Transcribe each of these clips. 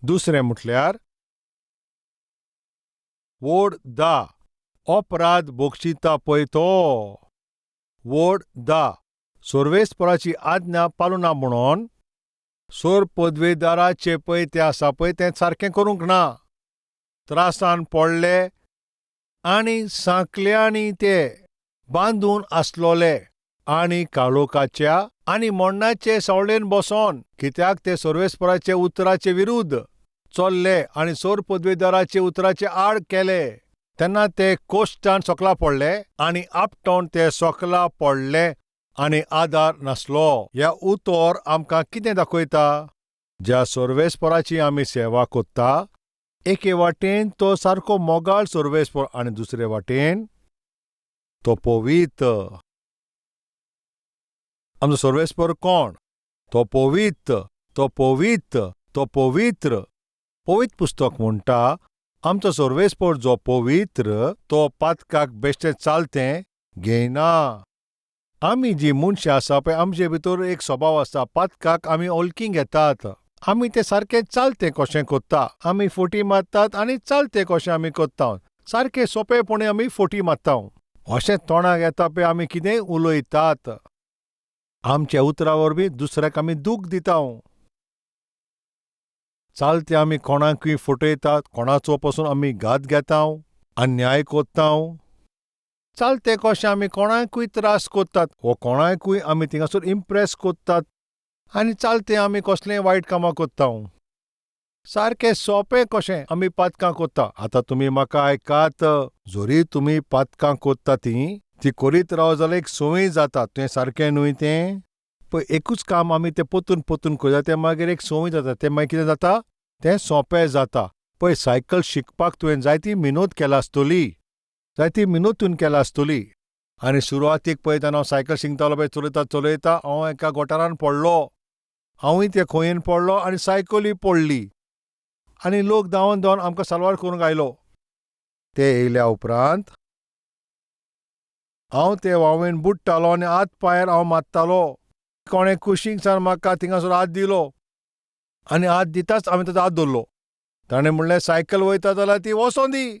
दुसरें म्हटल्यार वोड दा अपराध बोक्षिता पळय तो वोड दा सोर्वेस्पराची आज्ञा पालुना म्हणून सोर पदवेदाराचे पळय तें आसा पळय तें सारकें करूंक ना. त्रासान पडले आनी सांकल्यांनी ते बांदून आसलोले आनी काळोखाच्या आनी मोडणाचे सावळेन बसोन कित्याक ते सर्वेस्पराचे उतराचे विरुद्ध चल्ले आनी सोर पदवेदाराचे उतराचे आड केले. तेन्ना ते कोश्टान सोकला पडले आनी आपटोन ते सोकला पडले आनी आदार नासलो. ह्या उतर आमकां कितें दाखयता? ज्या सर्वेस्पराची आमी सेवा कोत्ता, एके वाटेन तो सारको मोगाळ सर्वेस्पर आनी दुसरे वाटेन तो पवित्र. आमचो सर्वेस्पर कोण? तो पवित्र, तो पवित्र, तो पवित्र. पवित्र पुस्तक म्हणटा आमचो सर्वेस्पर जो पवित्र तो पातकाक बेश्टें चालतें घेयना. आमी जी मनशां आसा पळय आमचे भितर एक स्वभाव आसा, पातकाक आमी ओलकी घेतात. आमी तें सारकें चालतें कशें कोत्ता. आमी फोटी मारतात आनी चालतें कशें आमी कोत्ता. सारकें सोंपेपणी आमी फोटी मारता. अशें तोंडाक येता पळय आमी कितेंय उलयतात. आमच्या उतरां वरवीं दुसऱ्याक आमी दूख दिता. चालते आमी कोणाकूय फटयतात, कोणाचो पसून आमी घात घेता, अन्याय कोत्ता. चालते कशें आमी कोणाकूय त्रास कोत्तात वो कोणाकूय आमी थिंगासर इम्प्रेस कोत्तात आनी चालते आमी कसलेंय वायट कामां कोत्ता. सारकें सोंपें कशें आमी पातकां कोत्ता. आतां तुमी म्हाका आयकात, जरी तुमी पातकां कोत्ता ती ती करीत राव जाल्यार एक संवय जाता. तुवें सारकें न्हय तें पळय, एकूच काम आमी तें पोतून पोतून करता, तें मागीर एक संवय जाता. तें मागीर कितें जाता, तें सोंपें जाता. पळय सायकल शिकपाक तुवें जायती मिनोत केला आसतली, जायती मिनोत तुवें केला आसतली. आनी सुरवातीक पळय तेन्ना हांव सायकल शिकतालो पळय, चलयता चलयता हांव एका गटारान पडलो. हांवूय ते खंयेन पडलो आनी सायकलूय पडली आनी लोक धांवन धांवन आमकां साल्वार करूंक आयलो. ते येयल्या उपरांत हांव ते वावेन बुडटालो आनी हात पांयार हांव मारतालो. कोणें कुशीक सान म्हाका थिंगासर हात दिलो आनी हात दिताच हांवें ताजो हात धरलो. ताणें म्हणलें सायकल वयता जाल्यार ती वचों दी,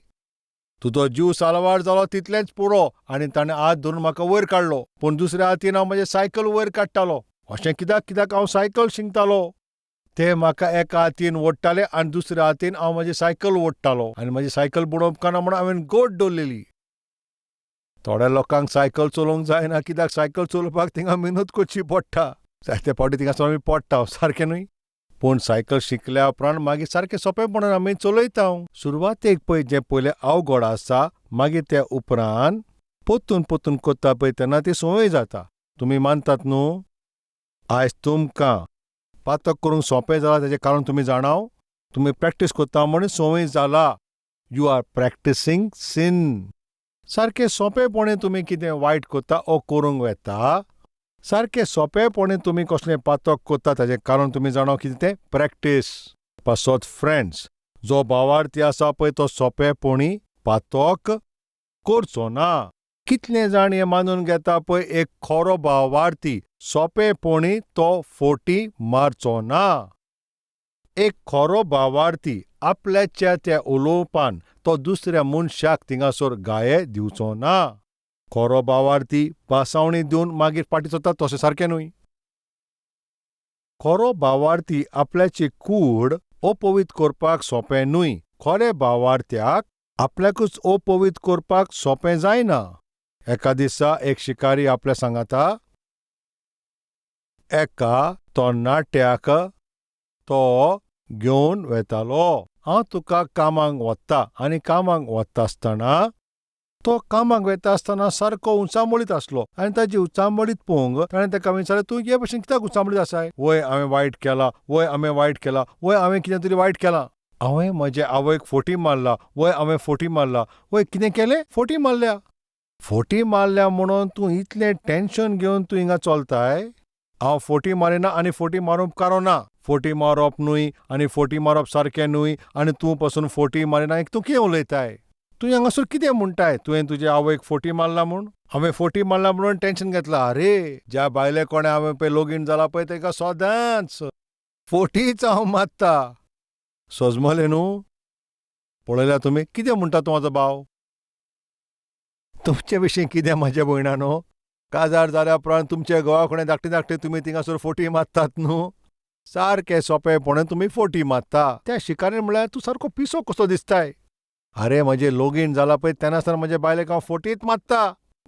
तुजो जीव साल्वार जालो तितलेंच पुरो. आनी ताणें हात धरून म्हाका वयर काडलो. पूण दुसऱ्या हातीन हांव म्हजें सायकल वयर काडटालो. अशें कित्याक कित्याक हांव सायकल शिंकतालो. ते म्हाका एका हातीन ओडटाले आनी दुसऱ्या हातीन हांव म्हजी सायकल ओडटालो. आनी म्हजी सायकल बुडोवंक ना म्हणून हांवें गोट दवरलेली. थोड्या लोकांक सायकल चलोवंक जायना, कित्याक सायकल चलोवपाक थिंगा मिनत करची पडटा. जायते फावटी थिंगासर आमी पडटा, सारकें न्हय? पूण सायकल शिकल्या उपरांत मागीर सारकें सोंपेपणान आमी चलयता. सुरवातेक पळय जें पयलें अवघड आसा, मागीर त्या उपरांत पोतून पोतून कोत्ता पळय तेन्ना ती संवय जाता. तुमी मानतात न्हू? आयज तुमकां पातक करूंक सोंपें जालां ताजें कारण तुमी जाणाव? तुमी प्रॅक्टीस कोत्ता म्हणून संवय जाला. You are practising sin. सारकें सोंपेपणी तुमी कितें वायट कोत्ता ओ करूंक वेता. सारकें सोंपेपणी तुमी कसलें पातक कोत्ता ताजें कारण तुमी जाणाव कितें तें? प्रॅक्टीस. पासत फ्रेंड्स, जो भावार्थी आसा पळय तो सोंपेपणी पातक करचो ना. कितले जाण हें मानून घेता पळय, एक खरो भावार्थी सोंपेपणी तो फोटी मारचो ना. एक खरो भावार्थी आपल्याच्या त्या उलोवपान तो दुसऱ्या मनशाक थिंगासर गाये दिवचो ना. खरो भावार्थी पासावणी दिवन मागीर फाटीं सरता तशें सारकें न्हय. खरो भावार्थी आपल्याची कूड अपवित्र करपाक सोंपें न्हय. खरे भावार्थ्याक आपल्याकूच अपवित्र करपाक सोंपें जायना. एका दिसा एक शिकारी आपल्या सांगाता एका तरणाट्याक तो घेवन वेतालो. हांव तुका कामाक वता. आनी कामाक वता आसतना तो कामाक वेता आसतना सारको उचांबळीत आसलो आनी ताजी उचांबळीत पळोवंक ताणें ताका विचारलें, तूं हे भशेन कित्याक उचांबळीत आसाय? वय हांवें वायट केलां, वय हांवें वायट केलां, वय हांवें कितें तरी वायट केलां. हांवें म्हजे आवयक फोटी मारला, वय हांवें फोटी मारला, वय कितें केलें? फोटी मारल्या. फोटी मारल्या म्हणून तूं इतलें टेंशन घेवन तूं हिंगा चलताय? हांव फोटी मारिना आनी फोटी मारूंक कारोना. फोटी मारप न्हय आनी फोटी मारप सारकें न्हय आनी तूं पसून फोटी मारिना. तूं कितें उलयताय? तूं हांगासर कितें म्हणटाय? तुवें तुजे आवयक फोटी मारला म्हूण? हांवें फोटी मारला म्हणून टेंशन घेतलां. आरे, ज्या बायले कोणें हांवें पळय लगीन जालां पळय तेका सदांच फोटीच हांव मारता. सजमलें न्हू? पळयल्या तुमी कितें म्हणटा तूं म्हाजो भाव? तुमचे विशीं कितें म्हाज्या भयणानो? काजार जाल्या उपरांत तुमच्या घोवा कडेन धाकटे धाकटे तुमी थिंगासर फोटी मारतात न्हू? सारकें सोंपेपणान तुमी फोटी मारता. त्या शिकारेन म्हळ्यार तूं सारको पिसो कसो दिसताय. आरे म्हजें लगीन जालां पळय तेन्ना सावन म्हजे बायलेक हांव फोटीत मारता.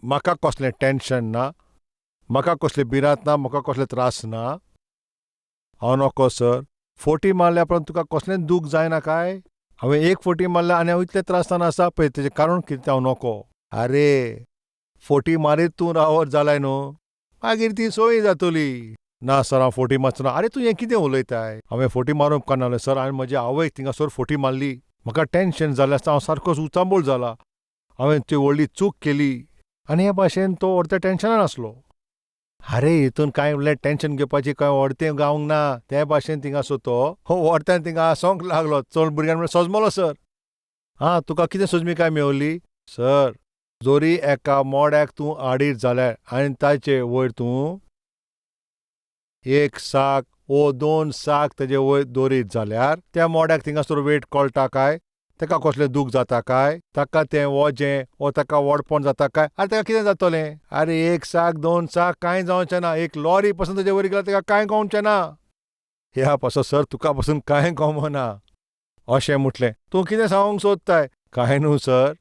म्हाका कसलें टेंशन ना, म्हाका कसली भिरांत ना, म्हाका कसले त्रास ना. हांव नको सर. फोटी मारल्या उपरांत तुका कसलें दूख जायना काय? हांवें एक फोटी मारल्या आनी हांव इतले त्रासान आसा पळय तेजें कारण कितें तें हांव नको. आरे फोटी मारीत तूं रावत जाल्यार न्हू मागीर ती सोय जातली. ना सर, हांव फोटी मारचो ना. आरे तूं हें कितें उलयताय? हांवें फोटी मारूंक उपकारना सर. हांवें म्हजे आवयक थिंगासर फोटी मारली. म्हाका टेंशन जालें आसता, हांव सारकोच उचांबळ जाला. हांवें ती व्हडली चूक केली आनी हे भाशेन तो अर्द्या टेंशनान आसलो. आरे हितून कांय व्हडलें टेंशन घेवपाचें कांय व्हडतें गावंक ना. ते भाशेन थिंगासर तो हो व्हडत्यान थिंगा आसोंक लागलो. चड भुरग्यान म्हणलें सजमलो सर. आं तुका कितें सोजमिकाय मेवली? सर, जोरी एका मोड्याक तूं आडीत जाल्यार आनी ताचे वयर तूं एक साक वो दोन साक तेजे वयर दवरीत जाल्यार त्या मोड्याक थिंगासर वेट कळटा काय? ताका कसलें दूख जाता काय? ताका तें वजें वो ताका व्हडपण जाता काय? आरे ताका कितें जातलें? आरे एक साक दोन साक कांय जावचें ना. एक लॉरी पसून तेजे वयर गेल्यार ताका कांय कळचें ना. ह्या पासत सर तुका पसून कांय कमना अशें म्हटलें. तूं कितें सांगूंक सोदताय? कांय न्हू सर,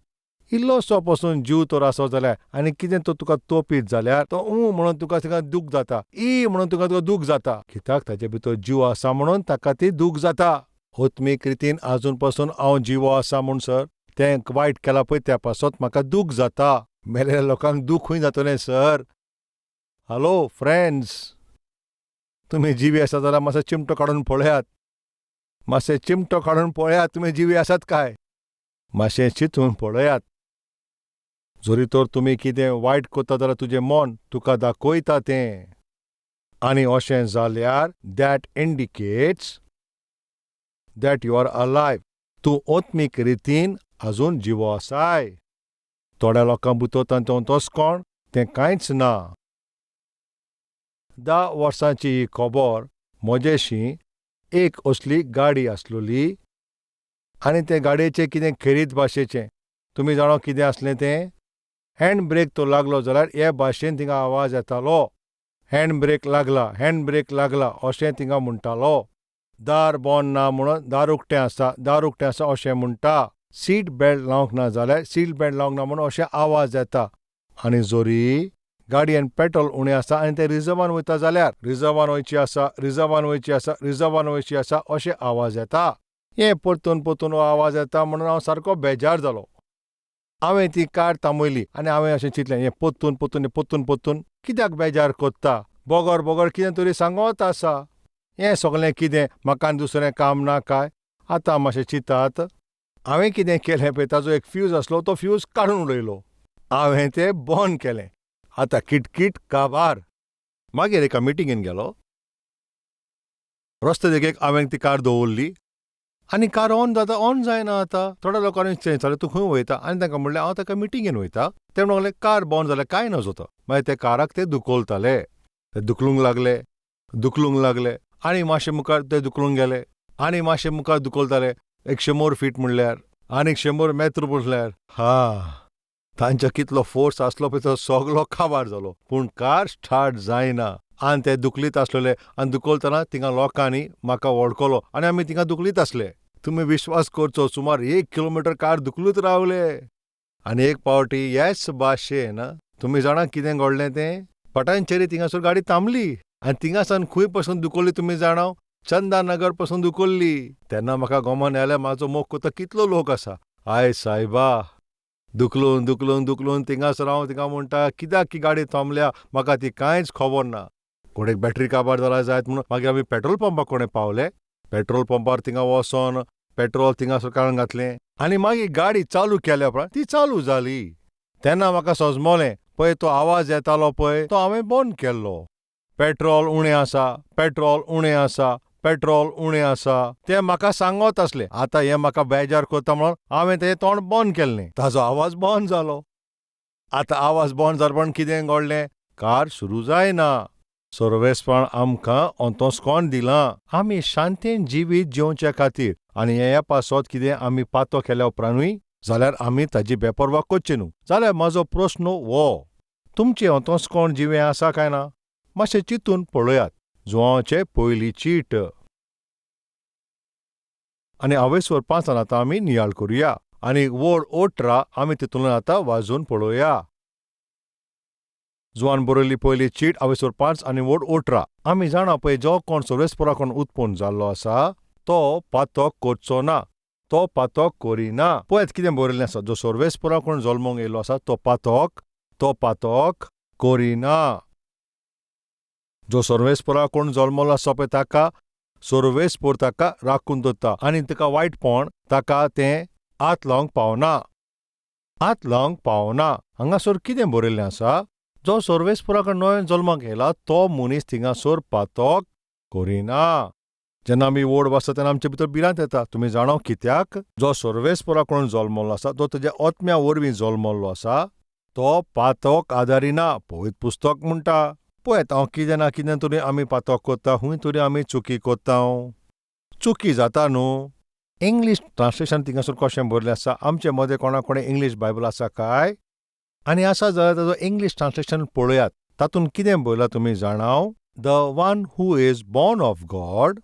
इल्लोसो पसून जीव तर आसत जाल्यार आनी कितें तो तुका तोपीत जाल्यार तो ऊं म्हणून तुका थिंगा दूख जाता, ई म्हणून तुका तुका दूख जाता. कित्याक ताजे भितर जीव आसा म्हणून ताका ती दूख जाता. आत्मीक रितीन आजून पसून हांव जिवो आसा म्हूण सर तें वायट केलां पळय त्या पासत म्हाका दूख जाता. मेलेल्या लोकांक दुखूय जातलें सर. हॅलो फ्रेंड्स, तुमी जिवी आसा जाल्यार मातसो चिमटो काडून पळयात. मातशें चिमटो काडून पळयात तुमी जिवी आसात काय. मातशें चिंतून पळयात. जरी तर तुमी कितें वायट करता जाल्यार तुजें मन तुका दाखयता तें. आनी अशें जाल्यार that indicates that you are alive. तूं आत्मीक रितीन आजून जिवो आसाय. थोड्या लोकां भितर तांचो तोसकोण तें कांयच ना. 10 वर्सांची ही खबर. म्हजेशी एक असली गाडी आसलोली आनी ते गाडयेचें कितें खेरीत भाशेचें. तुमी जाणा कितें आसलें तें? हँड ब्रेक तो लागलो जाल्यार हे भाशेन थिंगा आवाज येतालो. हँड ब्रेक लागला, हँड ब्रेक लागला अशें थिंगा म्हणटालो. दार बंद ना म्हणून दार उक्तें आसा, दार उक्तें आसा अशें म्हणटा. सीट बेल्ट लावंक ना जाल्यार सीट बेल्ट लावंक ना म्हणून अशें आवाज येता. आनी जरी गाडयेन पेट्रोल उणें आसा आनी तें रिजर्वान वयता जाल्यार रिजर्वान वयची आसा, रिजर्वान वयची आसा, रिजर्वान वयची आसा अशें आवाज येता. हें परतून परतून हो आवाज येता म्हणून हांव सारको बेजार जालो. हांवें ती कार थांबयली आनी हांवें अशें चिंतलें, हें परतून परतून परतून परतून कित्याक बेजार कोत्ता? बोगर बोगर कितें तरी सांगत आसा. हें सगलें कितें म्हाका आनी दुसरें काम ना काय? आतां मातशें चिंतात. हांवें कितें केलें पळय, ताजो एक फ्यूज आसलो तो फ्यूज काडून उडयलो. हांवें तें बंद केलें. आतां किटकीट काबार. मागीर एका मिटिंगेन गेलो. रस्ते देगेक हांवें ती कार दवरली आनी कार ऑन जाता ऑन जायना. आतां थोड्या लोकांनी विचारलें तूं खंय वयता? आनी तांकां म्हणलें हांव ताका मिटिंगेन वयता. ते म्हणूंक लागले कार बंद जाल्यार कांय नजो. मागीर ते काराक ते दुखलताले, ते दुखलूंक लागले, दुखलूंक लागले आनी मातशे मुखार ते दुखलूंक गेले आनी मातशे मुखार दुखलताले. 100 फीट म्हणल्यार आनीक 100 मेत्र म्हणल्यार हा तांचो कितलो फोर्स आसलो पळय तो सगलो काबार जालो. पूण कार स्टार्ट जायना आनी ते दुखलीत आसलेले आनी दुखलतना थिंगा लोकांनी म्हाका वळखलो आनी आमी थिंगा दुखलीत आसले. तुमी विश्वास करचो, सुमार 1 किलोमिटर कार दुखलूच रावले. आनी एक पावटी हेच भाशेन तुमी जाणा कितें घडलें तें? पटांचेरी थिंगासर गाडी थांबली आनी थिंगासान खंय पसून दुखल्ली तुमी जाणा? चंदानगर पसून दुखल्ली. तेन्ना म्हाका गोमन आयलें म्हाजो मोग करता कितलो लोक आसा. I सायबा, दुखलून दुखलून दुखलून थिंगासर हांव थिंगा म्हणटा कित्याक की गाडी थांबल्या म्हाका ती कांयच खबर ना. कोणेक बॅटरी काबार जाला जायत म्हणून मागीर आमी पेट्रोल पंपाक कोणें पावले. पेट्रोल पंपार थिंगा वचोन पेट्रोल थिंगासर काडून घातलें आनी मागीर गाडी चालू केल्या उपरांत ती चालू जाली. तेन्ना म्हाका सजमलें पळय तो आवाज येतालो पळय तो हांवें बंद केल्लो. पेट्रोल उणें आसा, पेट्रोल उणें आसा, पेट्रोल उणें आसा तें म्हाका सांगत आसलें. आतां हें म्हाका बेजार करता म्हणून हांवें तेजें तोंड बंद केल्लें. ताजो आवाज बंद जालो. आतां आवाज बंद जालो पण कितें घडलें? कार सुरू जायना. सर्वेस्पण आमकां अंतस्कोण दिलां आमी शांतीन जिवीत जिवचे खातीर. आनी ह्या पासत कितें आमी पातो केल्या उपरांतूय जाल्यार आमी ताजी बेपर्वा करची न्हू. जाल्यार म्हाजो प्रस्न हो, तुमचें अंतस्कोण जिवें आसा काय ना? मातशें चिंतून पळयात. जुवांचे पयली चीट आनी हांवेसर 5 आतां आमी नियाळ करुया आनी वड 18 आमी तितूंतल्यान आतां वाजून पळोवया. जुवान बरयल्ली पयली चीट हांवेसर 5 आनी वड 18. आमी जाणा पळय, जो कोण सर्वेस्परा कोण उत्पन्न जाल्लो आसा तो पातक करचो ना, तो पातक करिना. पळयात कितें बरयल्लें आसा, जो सर्वेस्परा कोण जल्मोंक येयल्लो आसा तो पातक करिना. जो सर्वेस्परा कोण जल्मलो आसा पळय ताका सर्वेस्पोर ताका राखून दवरता आनी ताका वायटपण ताका तें हात लावंक पावना, हात लावंक पावना. हांगासर कितें बरयल्लें आसा, जो सर्वेस्परा कडेन नवें जल्माक येयला तो मनीस थिंगासर पातक करिना. जेन्ना आमी वड वाचता तेन्ना आमचे भितर भिरांत येता. तुमी जाणा कित्याक? जो सर्वेस्परा कडून जल्मल्लो आसा, जो तेज्या आत्म्या वरवीं जल्मल्लो आसा तो पातक आदारिना. पवित्र पुस्तक म्हणटा. पळयात हांव कितें ना कितें तरी आमी पातक करता, खूंय तरी आमी चुकी करता. चुकी जाता न्हू. इंग्लीश ट्रांसलेशन थिंगासर कशें बरयलें आसा, आमचे मदें कोणा कोणें इंग्लीश बायबल आसा काय? आनी आसा जाल्यार ताजो इंग्लीश ट्रांसलेशन पळयात, तातूंत कितें बरयलां तुमी जाणाव? The one who is born of God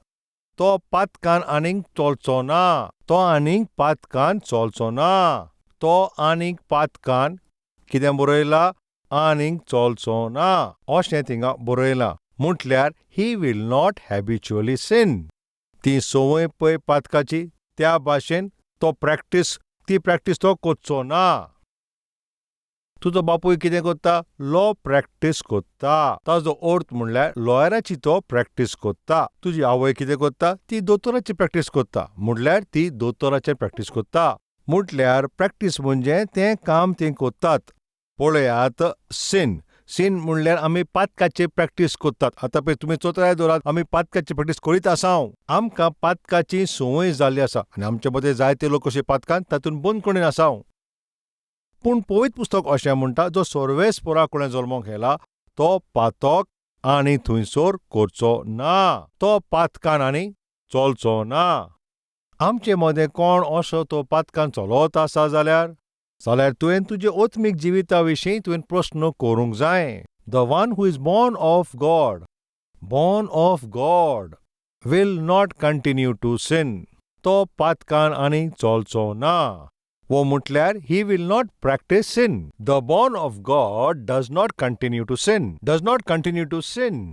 तो पातकान आनीक चलचो ना, तो आनीक पातकान चलचो ना, तो आनीक पातकान कितें बरयलां आनीक चलचो ना अशें थिंगा बरयलां. म्हटल्यार he will not habitually sin. ती संवय पळय पातकाची त्या भाशेन तो प्रॅक्टीस, ती प्रॅक्टीस तो करचो ना. तुजो बापूय कितें करता? लॉ प्रॅक्टीस करता. ताजो अर्थ म्हणल्यार लॉयराची तो प्रॅक्टीस करता. तुजी आवय कितें करता? ती दोतोराची प्रॅक्टीस करता, म्हटल्यार ती दोतोराचें प्रॅक्टीस करता. म्हटल्यार प्रॅक्टीस म्हणजे तें काम तीं करतात. पळयात, सीन सीन म्हणल्यार आमी पातकाची प्रॅक्टीस करतात. आतां पळय तुमी चोत्राय दवरात, आमी पातकाची प्रॅक्टीस करीत आसा. आमकां पातकाची संवय जाल्ली आसा आनी आमचे मदें जायते लोक अशे पातकान तातूंत बंदखणीन आसा. पूण पवित्र पुस्तक अशें म्हणटा, जो सर्वेस्परा कडेन जल्मोंक येयला तो पातक आनी थंयसर करचो ना, तो पातकान आनी चलचो ना. आमचे मदें कोण असो तो पातकान चलत आसा जाल्यार जाल्यार तुवें तुजे आत्मीक जिविता विशीं तुवें प्रस्न करूंक जाय. The one who is born of God, born of God will not continue to sin. तो पातकान आनी चलचो ना. वो म्हटल्यार he will not practice sin. The born of God does not continue to sin, does not continue to sin.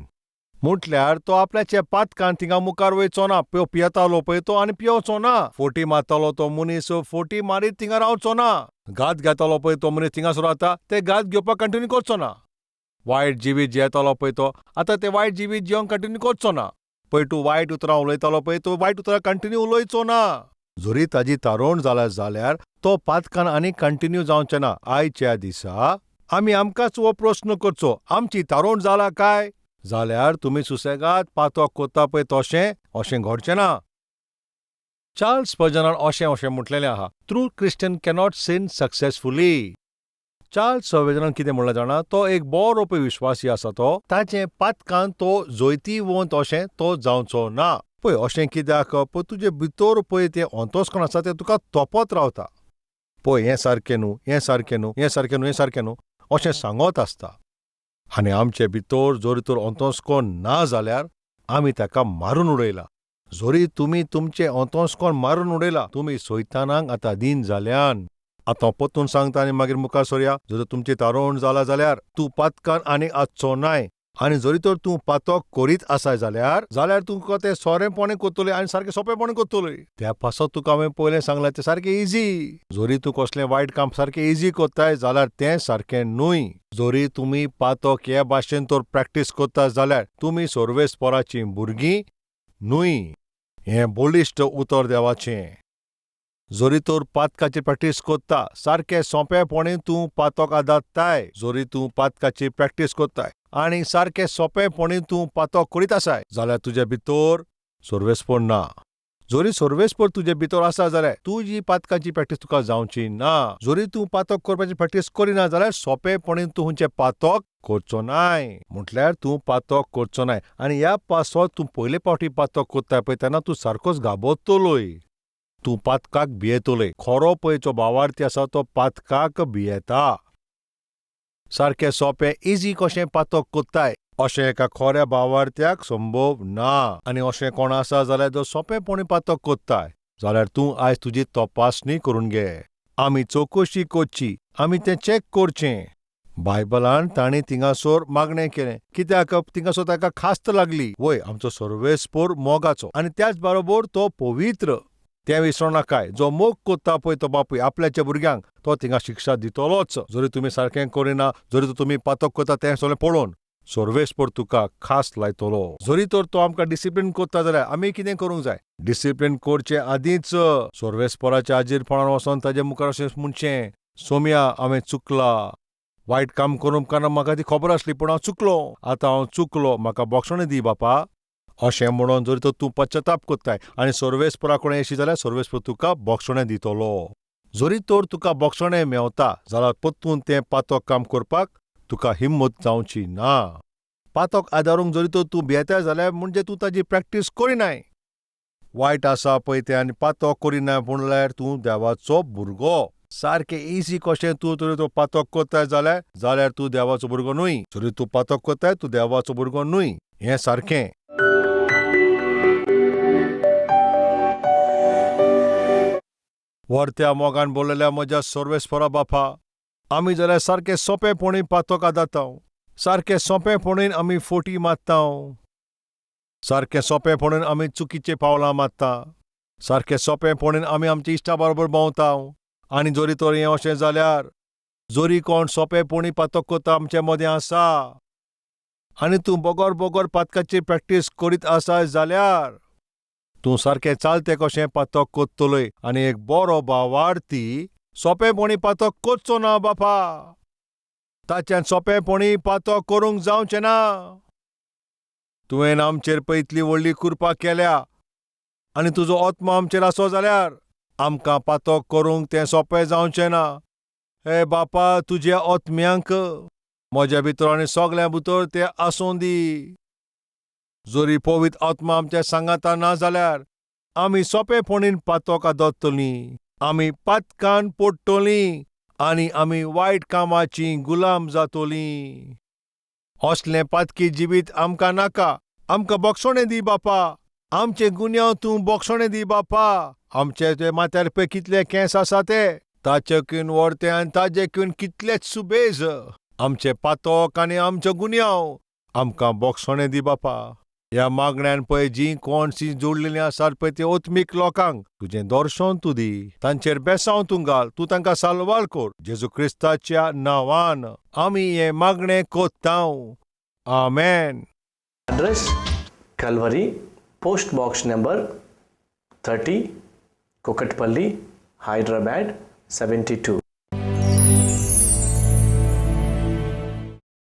म्हटल्यार तो आपल्याच्या पातकान थिंगा मुखार वयचो ना. पळय पियेतालो पळय तो आनी पियोचो ना. फोटी मारतालो तो मनीस फोटी मारीत थिंगा रावचो ना. घात घेतालो पळय तो मनीस थिंगासर आतां ते घात घेवपाक कंटिन्यू करचो ना. वायट जिवीत जियेतालो पळय तो आतां ते वायट जिवीत जियोंक कंटिन्यू करचो ना. पळय तूं वायट उतरां उलयतालो पळय तो वायट उतरां कंटिन्यू उलयचो ना. जरी ताजी तारोण जाल्या जाल्यार तो पातकान आनी कंटिन्यू जावचें ना. आयच्या दिसा आमी आमकांच हो प्रस्न करचो, आमची तारोण जाला काय? जाल्यार तुमी सुसेगाद पातक करता पळय तशें अशें घडचें ना. चार्ल्स स्पर्जनान अशें अशें म्हटलेलें आहा, true Christian cannot sin successfully. Charles स्पर्जनान कितें म्हणलां जाणा, तो एक बरो पळय विश्वासी आसा, तो ताचें पातकान तो जैतिवंत अशें तो जावचो ना. पळय अशें कित्याक? पळय तुजे भितर पळय तें अंतस्करण आसा तें तुका तोपत रावता. पळय हें सारकें न्हू, हें सारकें न्हू, हें सारकें न्हू, हें सारकें न्हू अशें सांगत आसता. आनी आमचे भितर जरी तर अंतस्कोण ना जाल्यार आमी ताका मारून उडयला. जरी तुमी तुमचें अंतस्कोण मारून उडयला, तुमी सैतानाक आतां दीन जाल्यान. आतां परतून सांगता आनी मागीर मुखार सरया. जर तुमची तारोण जाला जाल्यार तूं पातकान आनी आसचो नाय. आनी जरी तर तूं पातक करीत आसाय जाल्यार जाल्यार तुका तें सोरेपणे करतले आनी सारकें सोंपेपणी करतले. त्या पासत तुका हांवें पयलें सांगलां तें सारकें इजी. जरी तूं कसलें वायट काम सारकें इजी करताय जाल्यार तें सारकें न्हय. जरी तुमी पातक हे भाशेन तर प्रॅक्टीस करता जाल्यार तुमी सर्वेस्पराचीं भुरगीं न्हय. हें बळिश्ट उतर देवाचें. जरी तर पातकाची प्रॅक्टीस करता सारकें सोंपेपणी तूं पातक आदारताय. जरी तूं पातकाची प्रॅक्टीस करताय आनी सारकें सोंपेपणी तूं पातक करीत आसाय जाल्यार तुजे भितर सर्वेस्पर ना. जरी सर्वेस्पर तुजे भितर आसा जाल्यार तुजी पातकाची प्रॅक्टीस तुका जावची ना. जरी तूं पातक करपाची प्रॅक्टीस करिना जाल्यार सोंपेपणी तूं खंयचें पातक करचो नाय. म्हटल्यार तूं पातक करचो नाय. आनी ह्या पासत तूं पयले फावटी पातक करताय पळय तेन्ना तूं सारकोच घाबरतलोय. तूं पातकाक भियेतोलय. खरो पळय जो भावार्थी आसा तो पातकाक भियेता. सारकें सोंपें इजी कशें पातक कोत्ताय अशें एका खऱ्या भावार्थ्याक संभव ना. आनी अशें कोण आसा जाल्यार जो सोंपेपणी पातक कोत्ताय जाल्यार तूं आयज तुजी तपासणी करून घे. आमी चवकशी करची, आमी तें चॅक करचें. बायबलान तांणी थिंगासर मागणें केलें कित्याक थिंगासर ताका खास्त लागली. वय, आमचो सर्वेस्पोर मोगाचो आनी त्याच बरोबर तो पवित्र. तें विसरो नाकाय, जो मोग कोत्ता पळय तो बापूय आपल्याच्या भुरग्यांक तो थिंगा शिक्षा दितलोच. जरी तुमी सारकें करिना, जरी तुमी पातक करता तें सगळें पळोवन सर्वेस्पोर तुका खास लायतलो. जरी तर तो आमकां डिसिप्लीन कोत्ता जाल्यार आमी कितें करूंक जाय? डिसिप्लीन करचे आदींच सर्वेस्पोराच्या आजीरपणान वचोन ताजे मुखार अशें म्हणचें, सोम्या हांवें चुकला, वायट काम करूंक कारण म्हाका ती खबर आसली पूण हांव चुकलो, आतां हांव चुकलो, म्हाका बोगसणें दी बापा. अशें म्हणून जरी तर तूं पश्चाताप कोत्ताय आनी सर्वेस्पोरा कडेन येशी जाल्यार सर्वेस्पोर तुका बोगसणें दितलो. जरी तर तुका बोगसणें मेवता जाल्यार परतून तें पातक काम करपाक तुका हिम्मत जावची ना. पातक आदारूंक जरी तर तूं भियेताय जाल्यार म्हणजे तूं ताजी प्रॅक्टीस करिनाय. वायट आसा पळय तें आनी पातक करिनाय म्हणल्यार तूं देवाचो भुरगो. सारकें इजी कशें तूं जरी तूं पातक कोत्ताय जाल्यार तूं देवाचो भुरगो न्हय. जरी तूं पातक कोत्ताय तूं देवाचो भुरगो न्हय. हें सारकें. व्हरत्या मोगान बोललेल्या म्हज्या सर्वेस्परा बापा, आमी जाल्यार सारकें सोंपेपणी पातक आदाताव, सारकें सोंपेपणीन आमी फोटी मारताव, सारकें सोंपेपणीन आमी चुकीचें पावलां मारता, सारकें सोंपेपणीन आमी आमच्या इश्टा बरोबर भोंवताव. आनी जरी तर हें अशें जाल्यार जरी कोण सोंपेपणी पातक करता आमचे मदें आसा आनी तूं बगर बगर पातकाची प्रॅक्टीस करीत आसा जाल्यार तूं सारकें चालतें कशें पातक कोत्तलोय आनी एक बरो भावार्थी सोंपेपणी पातक करचो ना बापा. ताच्यान सोंपेपणी पातक करूंक जावचें ना. तुवें आमचेर पळय इतली व्हडली कृपा केल्या आनी तुजो आत्मो आमचेर आसो जाल्यार आमकां पातक करूंक तें सोंपें जावचें ना. हे बापा, तुज्या आत्म्यांक म्हज्या भितर आनी सगल्यां भितर तें आसूं दी. जरी पवित्र आत्मा आमच्या सांगाता ना जाल्यार आमी सोंपेपणीन पातक आदरतलीं, आमी पातकान पडटलीं आनी आमी वायट कामाचीं गुलाम जातलीं. असलें पातकी जिवीत आमकां नाका. आमकां बोगसणें दी बापा, आमचे गुन्यांव तूं बोगसणें दी बापा. आमचे ते माथ्यार पळय कितले केंस आसा ते ताचे व्हरते आनी ताजे कितलेच सुबेज. आमचे पातक आनी आमचे गुन्यांव आमकां बोगसणें दी बापा. ह्या मागण्यान पळय जीं कोण सी जोडलेलीं आसात पळय ते ओत्मीक लोकांक तुजें दर्शन तूं दी, तांचेर बेसांव तूं घाल, तूं तांकां साल्वार कर. जेजू क्रिस्ताच्या नांवान आमी हें मागणें कोत्तांव. आमेन. Address Calvary, post box number 30, Kukatpally, Hyderabad 72.